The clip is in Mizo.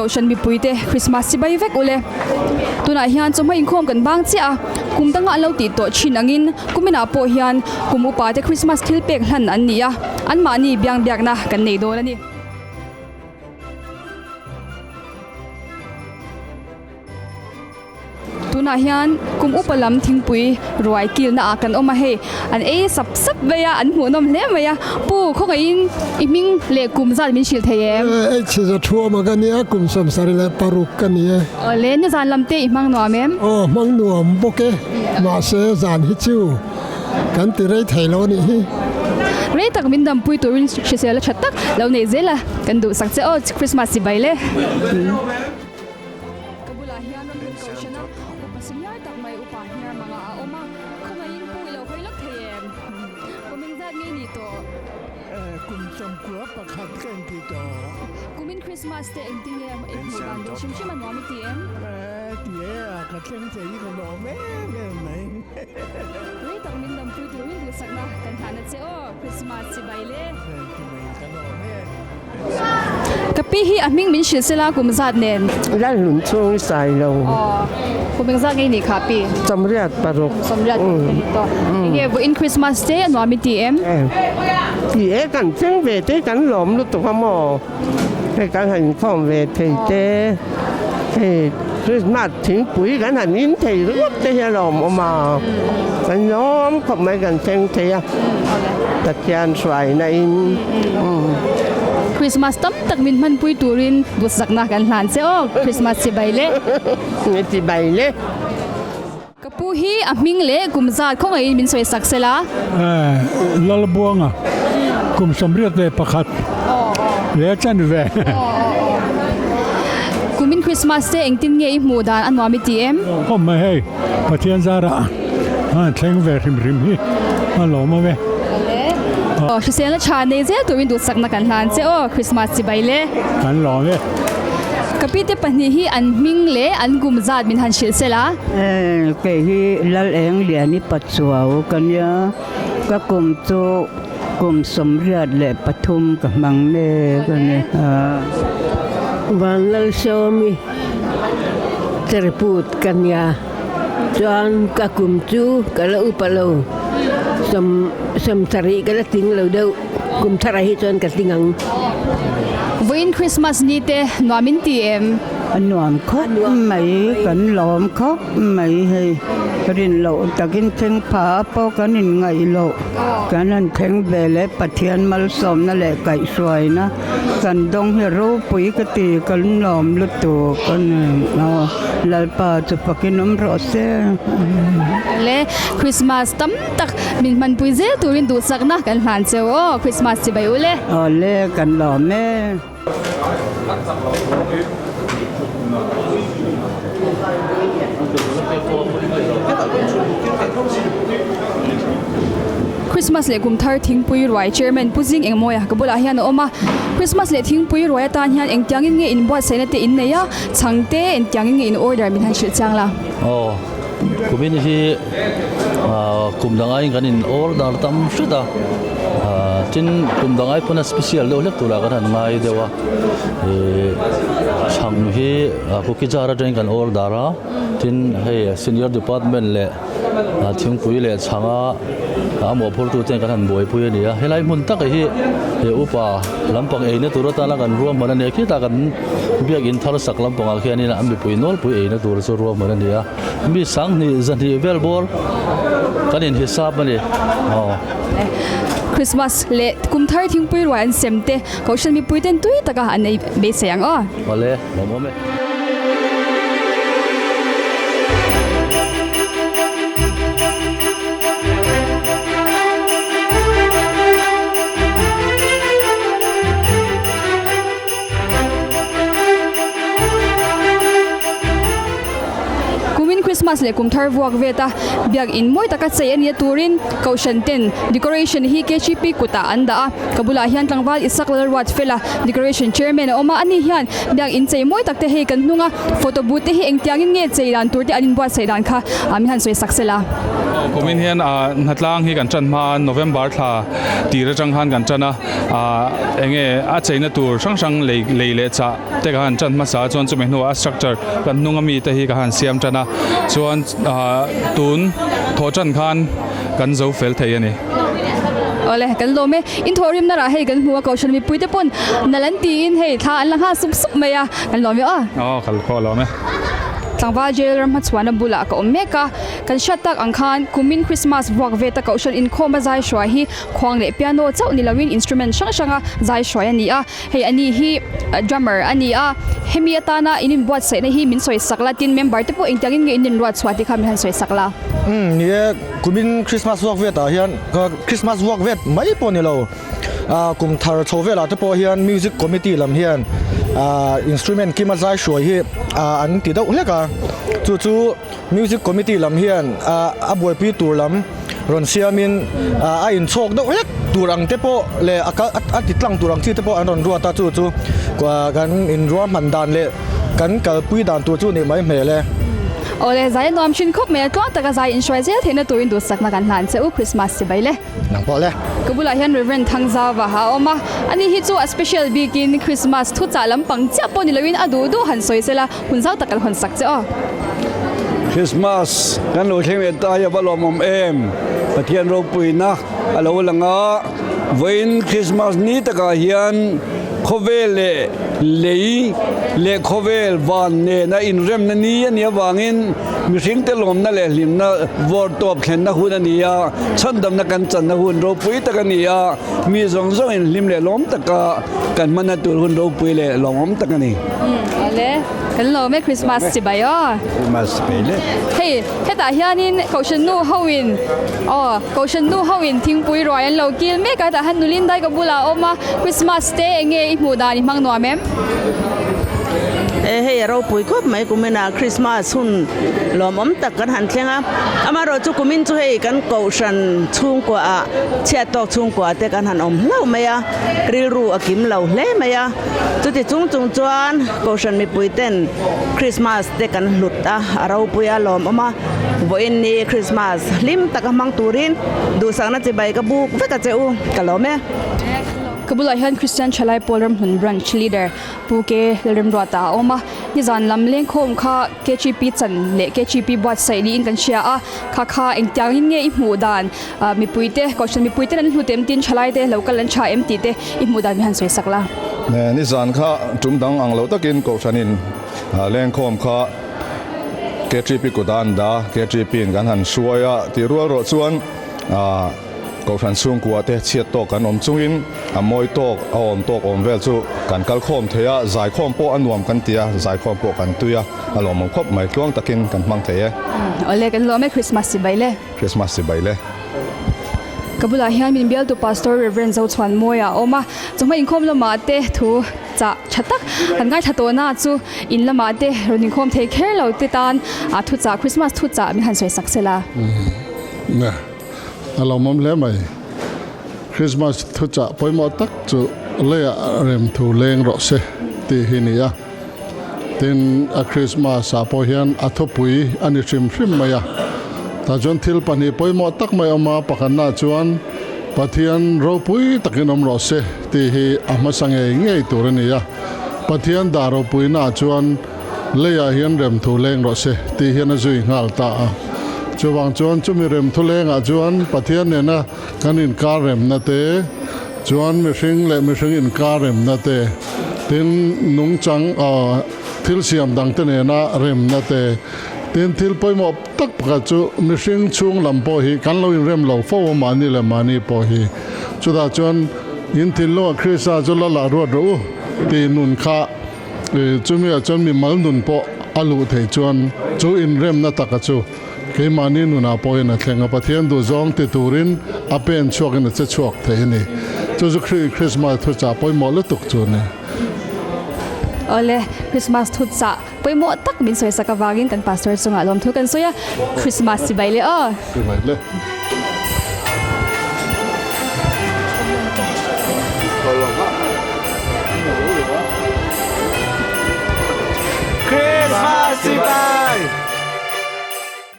Kohhran mipuite Christmas chibai vek ule. Tunah hian chawhma inkhawm kan bang chiah a, kum danga an lo tih tawh thin angin kuminah pawh hian kum upa te Christmas thil pek hlan an ni a, anmahni biang biakna kan nei dawn a ni. Tunah hian kum upa lam thingpui ruai kilna ah kan awm a hei an ei sap sap mai a an hmuhnawm hle mai a pu khawngaihin i hming leh kum zat min hrilh thei em? Ei chhiza thuama ka nia kum 76 ka ni e. Awle nizan lam te i hmang nuam em? Aw hmang nuam bawk e mahse zan hi chu kan ti rei thei lo a nih hi. Rei tak min dampui turin hrisel a tha tak lo nei zel a kan duhsak che aw Christmas chibai le. Ka bulah hian ramhlun kohhrana upa senior tak mai upa hniar mangah a awm a, khawngaihin pu i lo hawi lawk thei em? Kum engzat ngei ni tawh? Kum sawmkua pakhat ka inti tawh. Kumin Christmas te engti nge i hmuh dan tur hrim hrim a nuam i ti em? Ti e a, ka thleng thei hi ka lawm em em mai. Rei tak min dampui turin duhsakna kan hlahna che aw, Christmas chibai le. Chibai ka lawm e. Ka pi hi a hming min hrilh sela kum zat nen. Lalhlun chhung i sai lo. Aw kum engzat ngei nih kha pi? 86. 86 ka ni tawh. Enge vawiin Christmas te a nuam i ti em? Ti e kan thleng ve te kan lawm lutuk a maw? Hei kan han inkhawm ve thei te hei Christmas thingpui kan han in thei ringawt te hi a lawmawm a, kan lawm khawp mai kan thleng thei a. Pathian hruaina in. Christmas tam tak min hmanpui turin duhsakna kan hlan che aw Christmas chibai le. Chibai le. Ka pu hi a hming leh kum zat khawngaihin min sawi sak sela. Lalbuanga kum 81 leh chan ve. Kumin Christmas te engtin nge i hmuh dan a nuam i ti em? Khawp mai hei. Pathian zarah thleng ve hrim hrim hi a lawm awm e. Aw hriselna tha nei zel turin duhsakna kan hlan che aw Christmas chibai le. Kan lawm e. Ka pi te pahnih hi an hming leh an kum zat min han hrilh sel a. Kei hi Lal Eng Liani Pachuau ka nia, ka kum chu kum 83 ka hmang mek a ni. Vanlalsawmi Cherput ka nia chuan ka kum chu ka la upa lo sawm sawmsarih ka la tling lo deuh kum tharah hi chuan ka tling ang. Vawiin Christmas ni te nuam in ti em? A nuam khawp mai, kan lawm khawp mai hei. Rin loh takin thleng pha pawh kan inngaih loh kan han thleng ve leh Pathian malsawmna leh kaihhruaina Kan dawng hi ropui ka ti ka lawm lutuk a ni aw Lalpa chu fakin awm rawh se. Le Christmas tam tak min hmanpui zel turin duhsakna kan hlan cheu aw Christmas chibai u le. Aw le kan lawm e. Christmas leh kum thar thingpui ruai chairman Pu Zing Engmawia ka bulah hian a awm a, Christmas leh thingpui ruai atan hian engtiangin nge inbuatsaihna te in nei a, chhang te engtiangin nge in order min han hrilh chiang la. Aw, kumin hi kum dang aiin kan in order tam hret a, tin kum dang ai pawn a special deuh hlek turah kan han ngai deuh a, ih chhang hi cookie jar atangin kan order a, tin hei senior department leh thingpui leh chhanga a mawhphurtu ten kan han buaipui a ni a helai hmun tak hi he upa lampang eina tur atana kan ruahman a ni a khitah kan biakin thar sak lampangah khianin a mipui nawlpui eina tur chu ruahman a ni a mi sanghnih zahnih vel bawr kan inhisap a ni aw. Christmas leh kum thar thingpui ruai an sem te kohhran mipui ten tui taka an ei beisei ang aw. Awle lawmawm e. Kumin Christmas leh kum thar vuak vet a, biakin mawi taka chei a nia turin Kohhran ten decoration hi KGP kutah an dah a, ka bulah hian tlangval Isak Lalruat Fela decoration chairman a awm a, ani hian biak in chei mawi tak te hei kan hnung a, photo booth te hi engtiangin nge chei dan tur te an inbuatsaih dan kha min han sawi sak sela. Kumin hian hnatlang hi kan tan hma a, November thla tir atang khan kan tan a, enge a cheina tur hrang hrang lei lei leh chah te ka han tan hmasa a, chuan chumi hnuah a structure kan hnung ami te hi ka han siam tan a, chuan tun thawh tan khan kan zo fel thei a ni. Awle, kan lawm e. In thawhrimna rah hei kan hmu a, Kohhran mipuite pawn nal an tiin hei thla an la nghal sup sup mai a, kan lawm e aw. Aw, kal pawh a lawm e. Tlangval jail ram hmachhuana bulah ka awm mek a, kan hriat tak ang khan kumin Christmas vuak ve ta Kohhran inkhawm a zai hruai hi khuang leh piano chauh ni loin instrument hrang hranga zai hruai a ni a, hei a ni hi drummer a ni a, hemi atana in inbuatsaihna hi min sawi sak la tin member te pawh engtiangin nge in inruat chhuah tih kha min han sawi sak la. Umm ni e, kumin Christmas vuak vet ah hian Christmas vuak vet mai pawh ni lo. Kum thar chho velah te pawh hian music committee lam hian instrument kima zai hruai hi an ti deuh hlek a, chu chu music committee lam hian a buaipui tur lam rawn siamin a inchhawk deuh hlek tur ang te pawh leh a kal a ti tlang tur ang chi te pawh an rawn ruat a, chu chu kan inruahman dan leh kan kalpui dan tur chu nih mai hmel e. Awle, zai a nuam thin khawp mai a, tluang taka zai inhruai zel theihna turin duhsakna kan hlan che u, Christmas chibai le. Nang pawh le. Ka bulah hian Reverend Thangzauva a awm a, ani hi chu a special bikin Christmas thuchah lampang chiah pawh ni loin a duh duh han sawi sela hun zau tak kan hawn sak che aw. Christmas kan lo thleng leh ta hi a va lawmawm em? Pathian ropuina a lo lang a, vawiin Christmas ni takah hian khawvel leh lei leh khawvel van nena inremna ni a nih avangin Mihringte lawmna leh hlimna vawr tawp thlenna hun a ni a, chhandamna kan channa hun ropui tak a ni a, mi zawng zawngin hlim leh lawm taka kan hmanna tur hun ropui leh lawmawm tak a ni. Awle, kan lawm e Christmas chibai aw. Christmas chibai le. Hei, hetah hianin Kohhran nu hoin aw Kohhran nu hoin thingpui ruai an lo kil mek a, hetah hian nulin dai ka bulah a awm a, Christmas te enge i hmuh dan i hmang nuam em? E hei a ropui khawp mai kumin ah Christmas hun lawmawm tak kan han thleng a, amaherawh chu kumin chu hei kan kohhran chhungkua ah chhiat tawk chhungkua te kan han awm hlauh mai a, rilru a kim lo hle mai a, chuti chung chung chuan kohhran mipui ten Christmas te kan hlut a, a ropui a lawmawm a, vawiin ni Christmas hlim taka hmang turin duhsakna chibai ka buk vek a che u, ka lawm e. Ka bulah hian Christian Thalai Pawl Ramhlun Branch Leader Pu Ke Lalremruata a awm a, nizan lam lengkhawm kha KGP chan leh KGP buatsaih niin kan hria a, kha kha engtiangin nge i hmuh dan mipui te Kohhran mipui ten an hlut em tin thalai te lo kal an tha em tih te i hmuh dan mi han sawi sak la. Nizan kha tum dang ang lo takin Kohhranin lengkhawm kha KGP kut a an da, KGP in kan han hruai a tih rual rawh chuan Kohhran chhungkua te chhiat tawk kan awm chungin a mawi tawk, a awm tawk awm vel chu kan kal khawm thei a, zaikhawm pawh a nuam kan ti a, zaikhawm pawh kan tui a, a lawmawm khawp mai, tluang takin kan hmang thei e. Awle, kan lawm e, Christmas si bai le. Christmas si bai le. Ka bulah hian min bialtu Pastor Rev. Zochhuanmawia a awm a, chawhma inkhawm lamah te thu chah tha tak kan ngaithla tawh na chu in lamah te rawn inkhawm thei kher lo te tan thuchah Christmas thuchah min han sawi sak sela. A lawmawm hle mai. Christmas thuchah pawimawh tak chu leiah rem thu leng rawh se tih hi ni a. Tin, a Christmas ah pawh hian a thupui a ni hrim hrim mai a. Tah chuan thil pahnih pawimawh tak mai a awm a, pakhatnaah chuan Pathian ropui takin awm rawh se tih hi a hmasa ngei ngei tur a ni a. Pathian dah ropuinaah chuan Leiah hian remthu leng rawh se tih hian a zui nghal ta a. Chuvang chuan chumi remthu lengah chuan Pathian nena kan inkar remna te, chuan mihring leh mihring inkar remna te, tin nungchang thil siam dangte nena remna te, tin thil pawimawh tak pakhat chu mihring chhung lam pawh hi kan lo inrem lo fo a mahni leh mahni pawh hi. Chutah chuan in thinlungah Krista chu la lah ruat rawh u tih nun kha Chumi ah chuan mimal nun pawh a luh theih chuan chu inremna taka chu keimahni nunah pawhin a thleng a, Pathian duhzawng ti turin a pen chhuakin a che chhuak thei a ni. Chu chu Christmas thuchah pawimawh lutuk chu a ni. Awle, Christmas thuchah pawimawh tak min sawi sak avangin kan Pastor chungah lawmthu kan sawi a, Christmas chibai le aw. Chibai le. Christmas chibai!